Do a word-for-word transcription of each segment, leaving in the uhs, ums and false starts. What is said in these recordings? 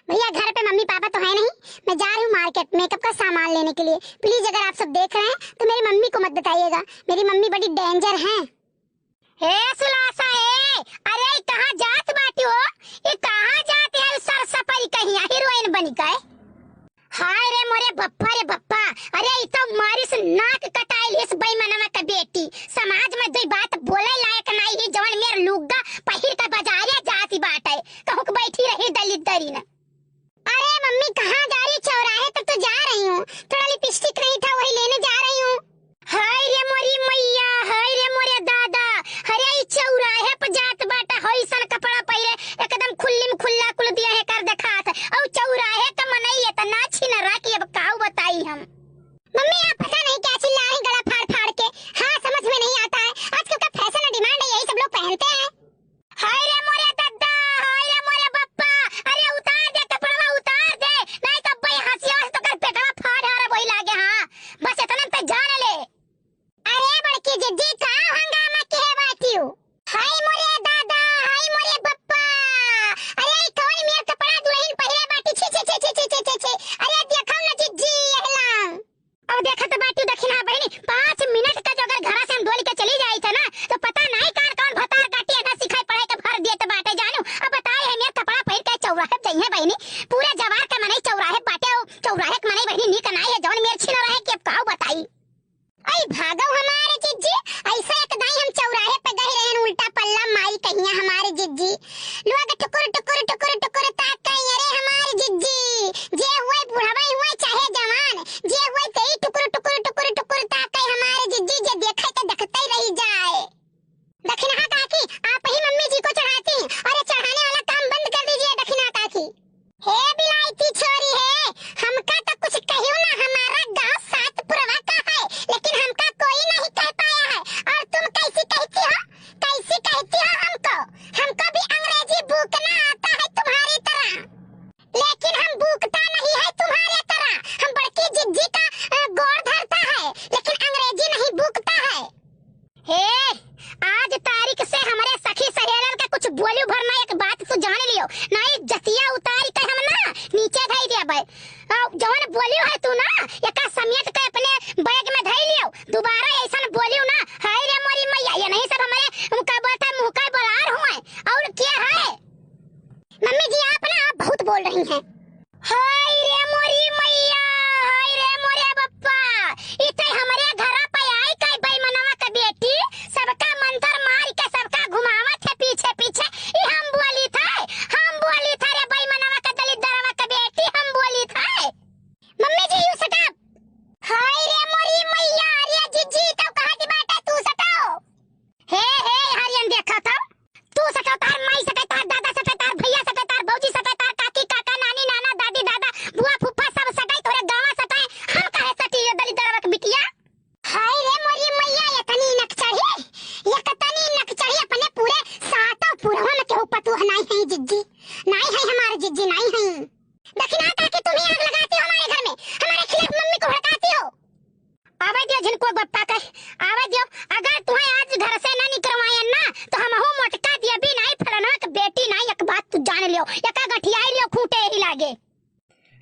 भैया, घर पे मम्मी पापा तो है नहीं, मैं जा रही हूँ मार्केट मेकअप का सामान लेने के लिए। प्लीज, अगर आप सब देख रहे हैं तो मेरी मम्मी को मत बताइएगा, मेरी मम्मी बड़ी डेंजर हैं। हे सुलासा, ए, अरे, ई कहाँ जात बाटी हो? ई कहाँ जात है, सरसपरी कहिया, हीरोइन बनी का? हाय रे मोरे बप्पा रे बप्पा, अरे, ई तो मारिस नाक कटाइल इस बेईमनवा के बेटी। समाज में दुई बात बोले लायक नाई ही, जवन मेर लुग्गा पहिर के बाजारे जाती बाटे, कहूँ के बैठी रही दलित दरी न। अरे मम्मी, कहाँ जा रही? चौराहे तक तो जा रही हूँ, थोड़ा लिपस्टिक नहीं था, वही लेने जा रही हूँ। हाय रे मोरी मैया, हाय रे मोरे दादा, अरे ई चौराहे पर जात बाटा, हईसन कपड़ा पहिरे, एकदम खुल्ली में खुल्ला कुल दिया है कर देखात है। और चौराहे का मनई इतना छिनरा कि अब काऊ बताई हम। मम्मी, आप पता नहीं क्या चिल्ला रही गला फाड़ फाड़ के। हाँ, समझ में नहीं आता है, आजकल का फैशन और डिमांड है, यही सब लोग पहनते हैं। हाय रे मोरे दद्दा, हाय रे मोरे बप्पा, अरे उतार दे कपड़वा, उतार दे, नहीं तो अब्बे हंसिया से तोकर पेटवा फाड़ हारे वही लागे। हाँ, बस इतने पे जान ले। अरे बड़की जिज्जी, का हंगामा किहे बाटियो? हाय मोरे दादा, हाय मोरे बप्पा, अरे ई कौन मेर कपड़ा दुल्हन पहिरे बाटी, छी, छी, छी। अरे देखो ना जिज्जी, यहला। अब देखत बाटी दखिना बहिनी, पाँच मिनट का जो अगर घरा से हम डोल के चली जाई थे ना, तो पता नहीं कान कौन भतार काटी है ना सिखाई पढ़ाई के भर देत बाटे जानू। अब बताए है मेर कपड़ा पहिर के चौराहे पे जइहे बहिनी, पूरे जवार के मनई चौराहे बाटे, ओ चौराहे के मनई बहिनी नीक नाई है, जौन मेर छिन रहे कि अब काऊ बताई। आई भागो हमारे जिज्जी, ऐसा एक दाई हम चौराहे पे गई रहन उल्टा पल्ला माई कहिया हमारे जिज्जी। लोग टुकुर टुकुर टुकुर टुकुर ताक कहीं, अरे हमारे जिज्जी, जे हुए बुढ़वा हुए चाहे जवान, जे हुए तेई टुकुर टुकुर टुकुर टुकुर ताके हमारे जिज्जी, जे देखे तो देखते ही रही जाए। दखिनहा काकी, आप ही मम्मी जी को चढ़ाती हैं, और ये चढ़ाने वाला काम बंद कर दीजिए दखिनहा काकी। हे बिलायती छोरी हे, हमका तो कुछ कहियो ना, हमारा गांव सातपुरवा का है, लेकिन हमका कोई नहीं कह पाया है, और तुम कैसी कहती हो, कैसी कहती हो हमको? हमको भी अंग्रेजी बूकना आता है तुम्हारी तरह। लेकिन हम बूकता नहीं है तुम्हारे तरह, हम बड़की जिज्जी का, अ, गोड़ धरता है, लेकिन अंग्रेजी नहीं बूकता है। हे, आज तारीख से हमरे सखी सहेलर के कुछ बोलियो भर ना, एक बात तू जान लियो, ना इज्जतिया उतारी के हम ना नीचे धई देबे। अ, जवन बोलियो है तू ना, एका समेट के अपने बैग में धई लियो, दोबारा ऐसन बोलियो ना, हाय रे मोरी मैया, ये नहीं सब हमरे, का बोलता है, मुँह का बोलार हुए, और क्या है? मम्मी जी, आप ना, आप बहुत बोल रही हैं। हाय रे मोरी मैया, हाय रे मोरे बप्पा, ई तो हमरे घरा पे आई कई बेईमनवा के बेटी, सबका मंतर मार के सबका घुमावत है पीछे पीछे। ई हम बोली था, हम बोली था रे बेईमनवा के दलिद्दरवा के बेटी, हम बोली था। मम्मी जी, you shut up। हाय रे मोरी मैया, अरे जिज्जी, तो कहाँ की बात है, तू सटाओ। हे, हे, हरियन देखा था। तू सटा, तार माई सटा, तार दादा सटा, तार भैया सटा, तार भौजी सटा, तार काकी, काका, नानी, नाना, दादी, दादा, बुआ, फूफा, सब सटाई, तोरे गावा सटाई। हम काहे सटी रे दलिद्दरवा के बिटिया? हाय रे मोरी मैया, इतनी नक चढ़ी, इतनी नक चढ़ी, अपने पूरे सातों पुरवा में केहू पतुह नाई है जिज्जी, नाई है हमारे जिज्जी, नाई है। दखिनहा काकी, तुम ही आग लगाती हो हमारे घर में, हमारे खिलाफ मम्मी को भड़काती हो। आवे दियो झिनको बप्पा के, आवे दियो। अगर तुहें आज घर से ना निकरवाएन ना, तो हमहू मोटका दिया भी नाई, फलनवा के बेटी नाई, एक बात तू जान लियो, एका गठियाई लियो खूंटे यही लागे।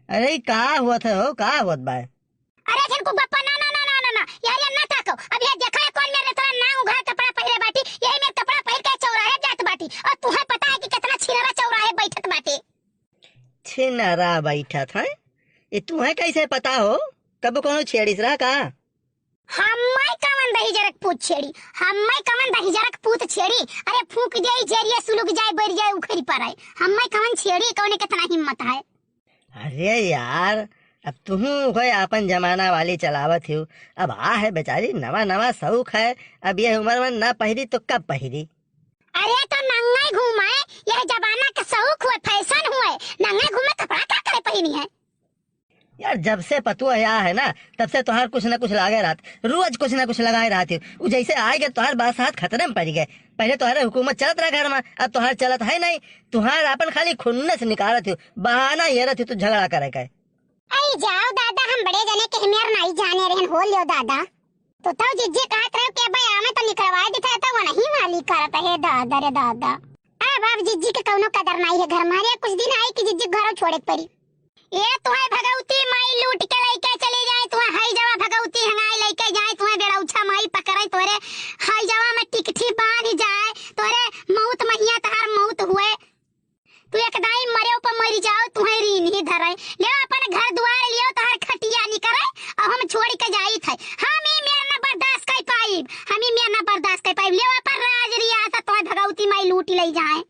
अरे, ई का होत है हो, का होत बा? अरे झिनको बप्पा, ना, ना, ना, ना, ना, ना, यार, यार, ना ताको। अब ये देखा है कौन मेरे तरह ना उघार कपड़ा पहिरे बाटी, यही मेरे कपड़ा पहिर के चौराहे जात बाटी, और तुहें पता है कि कितना छिनरा चौराहे बैठत बाटे। छिनरा बैठत है? ये तुहें कैसे पता हो? कब कोनो छेड़िस रहा का? हम्मै कवन दहिजरक पूत छेड़ी? हम्मै कवन दहिजरक पूत छेड़ी? अरे फूंक जाई, जरिया सुलुक जाए, बर जाए, उखड़ी पड़े। हम्मै कवन छेड़ी, कौने कितना हिम्मत है? अरे यार, अब तुहू कोई आपन जमाना वाली चलावत हो। अब आ है बेचारी, नवा नवा शौक है। अब ये उम्र में ना पहिरी तो कब पहिरी? अरे तो नंगे घूमे, यह जमाना का शौक हुए, फैशन हुए, नंगे घूमे कपड़ा का करे पहिनी है? यार, जब से पतुआ आया है ना, तब से तोहार कुछ ना कुछ लागे रहत, रोज कुछ ना कुछ लगाए रहत हो। उ जैसे आए गए, तोहार बात साथ खतरे में पड़ गए। पहले तोहरे हुकूमत चलत रहा घर में, अब तोहार चलत है नहीं। तोहार आपन खाली खुन्नस निकालत हो, बहाना ये रहत हो तो झगड़ा करे का। आई जाओ दादा, हम बड़े जने के हमें नहीं जाने रहन, हो लियो दादा। तो तब जिज्जी कहत रहे कि अबे आवे तो निकलवाए देता, तो वो नहीं वाली करत है, दादा रे दादा। अब, अब जिज्जी के कौनो कदर नाई है घर में। अरे कुछ दिन आई कि जिज्जी के घरों छोड़े के पड़ी। ए तुहे भगवती माई लूट के लइके चली जाए, तुहे हई जवा भगवती हंगाई लइके जाए, तुहे बेड़ौछा माई पकड़े, तोरे हई जवा में टिकठी बांध जाए, तोरे मौत महिया तहार मौत हुए। तू एक दाई मरे ऊपर मरी जाओ, तुहे रीन ही धरे। ले अपन घर दुआर लियो, तहार खटिया निकरे, अब हम छोड़ के जाई थे। हम ई मेर ना बर्दाश्त कर पाइब, हम ई मेर ना बर्दाश्त कर पाइब। ले अपन राज रियासत तुहे भगवती माई लूट ले जाए।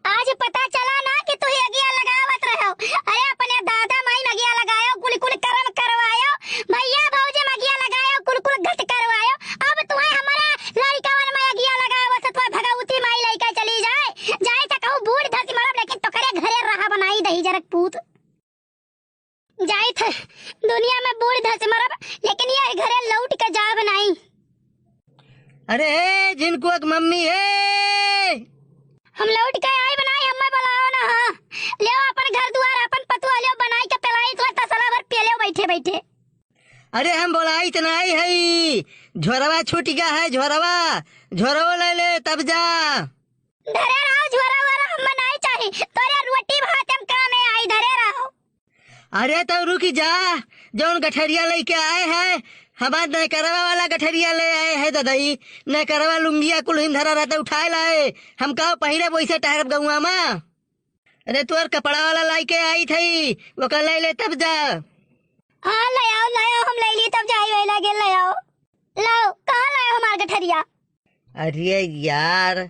आज पता चला ना कि तू ही अगिया लगावत रहो। अरे अपने दादा माई में अगिया लगायो, कुल कुल कर्म करवायो, भैया भौजी में अगिया लगायो, कुल कुल गत करवायो। अब तुहे हमारा लड़िकवन में अगिया लगावत है, तुहे भगवती माई लइके चली जाए। जाए तो कहूँ बूढ़ धस मरब, लेकिन तोकरे घरे रहा बनाई दही जरक पूत। जाइत है दुनिया में बूढ़ धस मरब, लेकिन ये घरे लौट के जाब नाई। अरे ए, झिनकुआ के मम्मी ए! हम लौट के आइब नाई, हमें बुलाओ ना, हाँ। लेओ अपन घर दुआर, अपन पतुआ लेओ, बनाई के पिलाई, तो तसला भर पिए लेओ बैठे बैठे। अरे हम बोलाइत नाई है, झोरवा छूट गया है, झोरवा, झोरवा ले ले तब जा। धरे रहो झोरा वोरा, हम नाई चाही। तोरे रोटी भात हम काम में आई, धरे रहो। अरे तो रुक जा, जौन गठरिया लेके आए हैं, हमार नैकरवा वाला गठरिया ले आए हैं ददई। नैकरवा लुंगिया कुल हिम धरा रहता, उठाए लाए। हम का पहिरे वैसे टहरब गौआ मा। अरे तोर कपड़ा वाला लाई के आई थई, वो का ले ले तब जा। हाँ ले आओ, ले आओ, हम ले ली तब जाई, वही लागे ले आओ। लाओ, कहाँ लाए हमार गठरिया? अरे यार,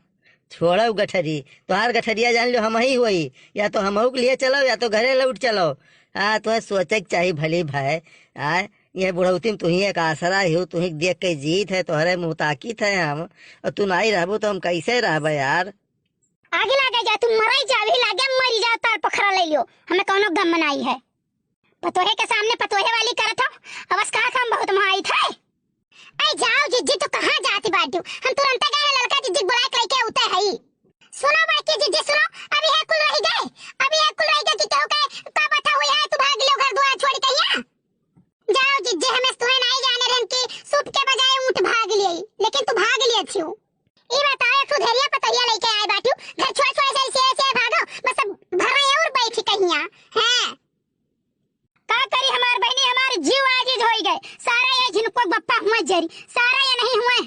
छोड़ो गठरी, तोहार गठरिया जान लो हम ही होई, या तो हमहू के लिए चलो या तो घरे लौट चलो। हाँ, तो सोचे के चाही भली भाई। आ, ये बुढ़ौती में तुही एक आसरा हो, तुही देख के जीत है, तोहरे मुँह ताकीत है हम, और तू नाई रहबू तो हम कैसे रहबे यार? आगे लागे जा, तू मरई जा, अभी लागे मरी जा, तार पोखरा ले लियो, हमें कौनो गम नाई है। पतोहे के सामने पतोहे वाली करत हो, अवस कहा हम बहुत मोहाई थे। ऐ जाओ जिज्जी, तू कहाँ जाती बाटू? हम तुरंते गए हैं ललका जिज्जी के बुलाए के लेके उते हई। सुनो बड़की जिज्जी, सुनो, अभी है कुल रह गए, अभी है कुल रह गए कि केहू के का पता हुई है, तू भाग लियो घर दुआर छोड़ के यहाँ। जाओ जिज्जी, हमें तुहे नहीं जाने रहन कि सूप के बजाय ऊँट भाग लिए, लेकिन तू भाग लिए छियो। ई बताओ, एक ठो धेरिया पतोहिया लेके आए बाटू, घर छोड़ छोड़ से ऐसे ऐसे भागो, बस अब भर रहे और बैठी कहिया, हैं? का करी हमार बहिनी, हमार जीव आजिज होई गए। सारा ये झिनकुआ बप्पा हुआ जरी, सारा ये नहीं हुए।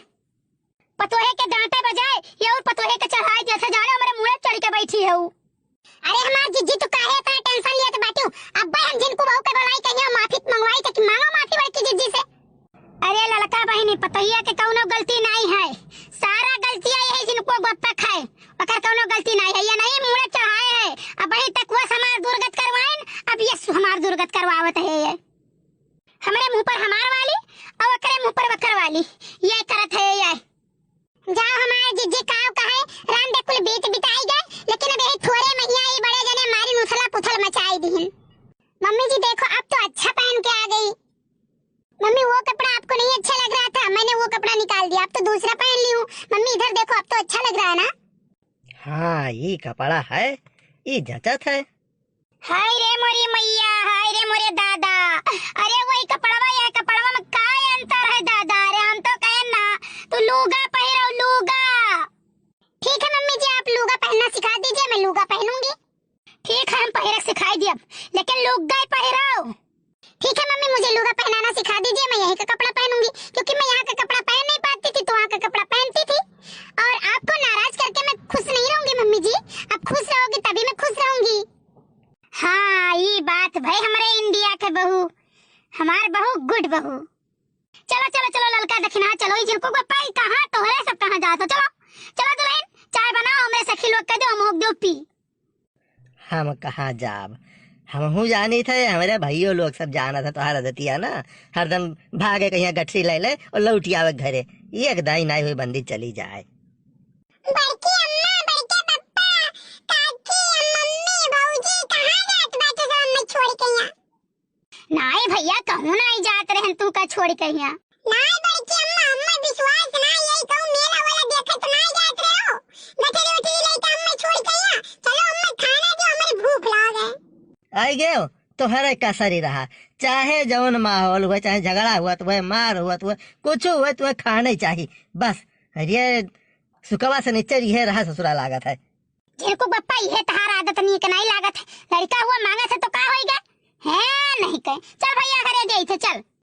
पतोहे के डांटे बजाए, ये और पतोहे के चढ़ाई जैसे जाने हमारे मुड़े चढ़ के बैठी है उ। अरे हमार जिज्जी, तू काहे इतना टेंशन लेत बाटू? अब्बे हम झिनकू बहू के बोलाई कहिया माफी मंगवाई, तो कि मांगो माफी बड़की जिज्जी से। अरे ललका बहिनी, पतोहिया के कौनो गलती नाई है, सारा गलतिया यही झिनकू बप्पा खाए। ओकर कौनो गलती नाई है, ये नहीं मुड़े चढ़ाए है। अब वही तक वो हमार दुर्गत करवाइन, अब ये सु-, हमार दुर्गत करवावत है ये। हमरे मुंह पर हमार वाली और ओकरे मुंह पर ओकर वाली, ये करत है ये। जाओ हमार जिज्जी, काव कहे, राम दे कुल बीत बिताई गए, लेकिन अब यही थोड़े महिया ये बड़े जने मारी उथला पुथल मचाई दिहिन। मम्मी जी देखो, अब तो अच्छा पहन के आ गई। मम्मी, वो कपड़ा आपको नहीं अच्छा लग रहा था, मैंने वो कपड़ा निकाल दिया, अब तो दूसरा पहन ली हूँ। मम्मी, इधर देखो, अब तो अच्छा लग रहा है ना? हाँ, ई कपड़ा है, ई जचत है। हाय रे मोरी मैया, हाय रे मोरे दादा। अरे वही कपड़वा, यह कपड़वा में का अंतर है दादा? अरे हम तो कहे ना, तू लूगा पहिरो, लूगा। ठीक है मम्मी जी, आप लूगा पहनना सिखा दीजिए, मैं लूगा पहनूंगी। ठीक है, हम पहिरक सिखाई दियब, लेकिन लुग्गा ही पहिरो। ठीक है मम्मी, मुझे लुगा पहनाना सिखा दीजिए, मैं यहीं का कपड़ा पहनूंगी, क्योंकि मैं यहाँ का कपड़ा पहन नहीं पाती थी, तो वहाँ का कपड़ा पहनती थी, और आपको नाराज करके मैं खुश नहीं रहूंगी मम्मी जी, आप खुश रहोगी तभी मैं खुश रहूंगी। हाँ, ई बात भाई, हमरे इंडिया के बहू, हमार बहू, गुड बहू। चलो, चलो, चलो, ललका दखिना, चलो, ई जिनको को पाई कहाँ, तोहरे सब कहाँ जात हो, चलो, चलो दुल्हन, चाय बनाओ, हमरे सखी लोग के दो, हम होक दो पी। हम कहाँ जाब? हमहू जानी थे, हमरे भइयो लोग सब जानत है तोहार आदतिया ना, हरदम भागे कहिया गठरी ले ले और लौट आवे घरे। एक दाई नाई हुई बंदी चली जाए। बड़की अम्मा, बड़के पप्पा, काकी, मम्मी, भौजी, कहाँ जात बाटे सब हमें छोड़ के यहाँ? नाई भइया, कहूँ नाई जात रहन तू का छोड़ के यहाँ। नाई बड़की अम्मा, हमें विश्वास ना, यही कहूँ मेला वाला देखे तो नाई जात रहे हो। गठरी उठरी लेके हमें छोड़ के यहाँ। चलो हमें खाना दो, हमारी भूख लाग है। आई गयो, तोहरे कसरी रहा। चाहे जौन माहौल हुए, चाहे झगड़ा हुआ तो हुए, मार हुआ तो हुए, कुछ हुए तो हुए, खाने चाहिए। बस, अरे सुकवा सनिचर इहे रहा ससुरा लागत है। झिरकू बप्पा, इहे तहार आदत नीक नाहीं लागत है। लड़िका हुआ माँगत है तो का होइगा? हैं, नहीं कहे। चल भइया घरे जाई थे, चल।